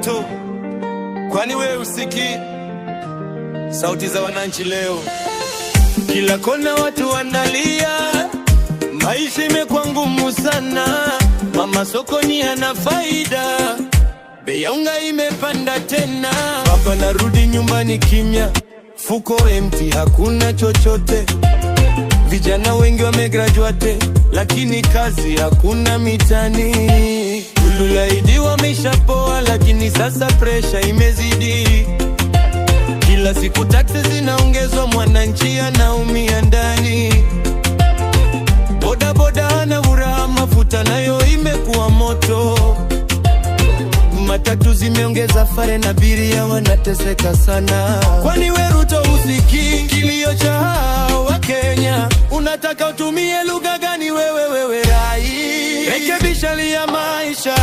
Ruto, kwani wewe usikii sauti za wananchi leo? Kila kona watu wanalia, maisha imekuwa ngumu sana. Mama sokoni hana faida, bei ya unga imepanda tena. Baba narudi nyumbani kimya, fuko empty, hakuna chochote. Vijana wengi wamegraduate, lakini kazi hakuna mitaani. Tuliahidiwa maisha poa, lakini sasa presha imezidi. Kila siku taxes zinaongezwa, mwananchi anaumia ndani. Boda boda hana furaha, mafuta nayo imekuwa moto. Matatu zimeongeza fare na abiria wanateseka sana. Kwani we Ruto husikii kilio cha Wakenya? Unataka utumie lugha gani wewe, wewe rais? Rekebisha hali ya maisha.